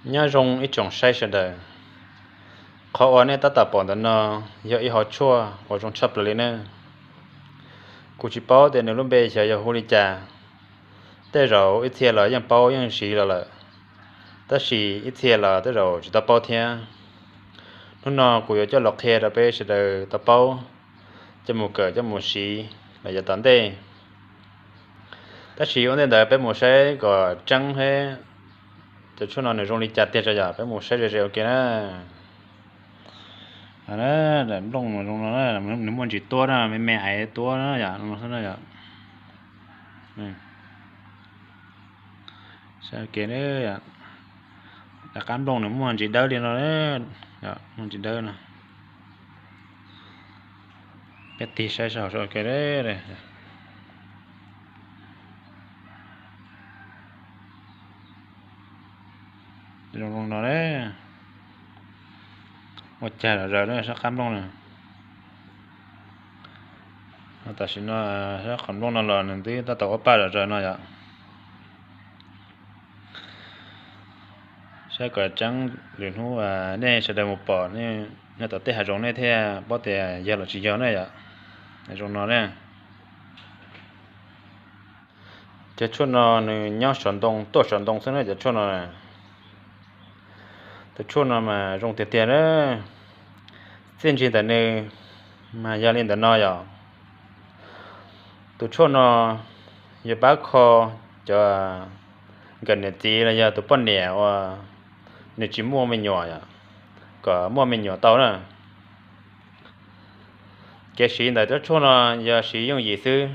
Nyob zoo ib tsoom saib sawv daws. Qhov uas nej tab tom pom ntawm no yog ib hov tshuaj uas zoo tshaj plaws li na. Kuv tsis paub tias nws lub npe xyov yog hu li cas. Tej zaum ib txhia los yeej paub yeej siv los lawm, tab sis ib txhia los tej zaum tsis tau paub thiab. Hnub no kuv yuav coj los qhia rau peb sawv daws tau paub, coj mus kawm coj mus siv los yav tom ntej. Tab sis ua ntej ntawd peb mus saib kom tseeb thiab, cov tshuaj no nws zoo li cas tiag tso yom, peb mus saib ze ze ua ke na. Nplooj zoo no, nws muaj ntsis tuab na, me me aiv tuab na yom, no xwb na yom. Saib ua ke, rov qab nplooj nws muaj ntsis dawb li no, muaj ntsis dawb no. Peb tig saib saum ua ke. Zoo no, ua cag zom zaws na sab qab nplooj na. Tam sim no sab qhov nplooj no los nws twb tab tom ua paj zom zaws no yom. Saib kom tseeb, lwm hnub nej sawv daws mus pom nyob tom tej hav zoov nej thiaj paub tias yog los tsis yog na yom. Zoo no na. Cov tshuaj no nws nyob saum ntoo, tuaj saum ntoo xwb na cov tshuaj no. Tus tshuaj no mas zoo tiag tiag na. Txiaj ntsig ntawm nws mas yog li ntawm no yom. Tus tshuaj no yuav pab kho cov nkawm niam txiv los yog tus poj niam uas nws tsis muaj me nyuam yom, kom muaj me nyuam tau na. Kev siv ntawm cov tshuaj no yog siv yooj yim xwb,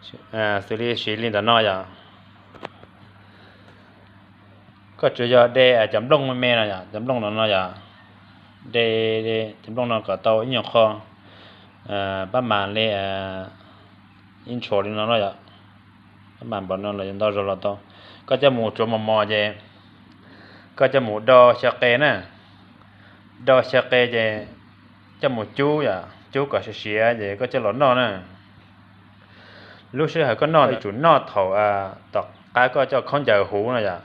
xws li siv li ntawm no yom. Koj tsuas yog de cov nplooj me me no yom, cov nplooj no no yom, de cov nplooj no kom tau ib nyuag qho, pab mas li ib ntshua li no no yom. Pab mas npaum no los yog ntau zog los tau. Koj coj mus tsuav mos mos ces koj coj mus do xyaw qe na, do xyaw qe ces coj mus cub yom, cub kom siav siav ces koj coj los noj na. Lub sij hawm koj noj yuav tsum noj thaum tom qab koj coj khaub ncaws huv no yom.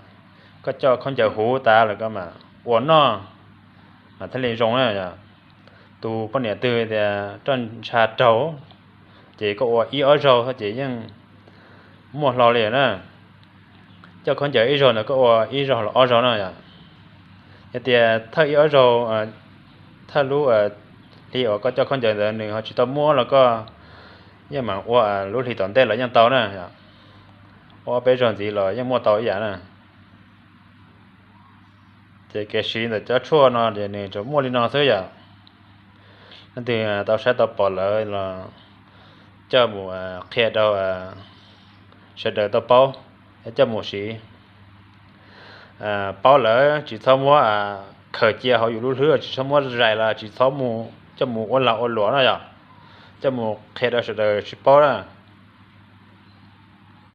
Koj coj khaub ncaws huv tas lawm koj mam ua noj mas thiaj li zoo na yom. Tus poj niam twg tias roj ntsha raug ces koj ua ib ob zaug ces yeej muaj hlo li na. Coj khaub ncaws ib zaug ntawd koj ua ib zaug los ob zaug no yom. Yog tias thawj ib ob zaug, thawj lub hli uas koj coj khaub ncaws ntawd nws ho tsis tau muab los koj yeej mam ua lub hli tom ntej los yeej tau na. Ua ob peb zaug ntxiv los yeej muaj tau ib yam na. Ces kev siv ntawm cov tshuaj no ces nws tsuas muaj li no xwb yom. Leej twg tau saib tau pom lawm los coj mus qhia rau sawv daws tau paub, coj mus siv. Paub lawm tsis txhob muab khaws cia hauv yus lub hlwb, tsis txhob muab zais los tsis txhob mus coj mus ua lag ua luam no yom. Coj mus qhia rau sawv daws sib paub na.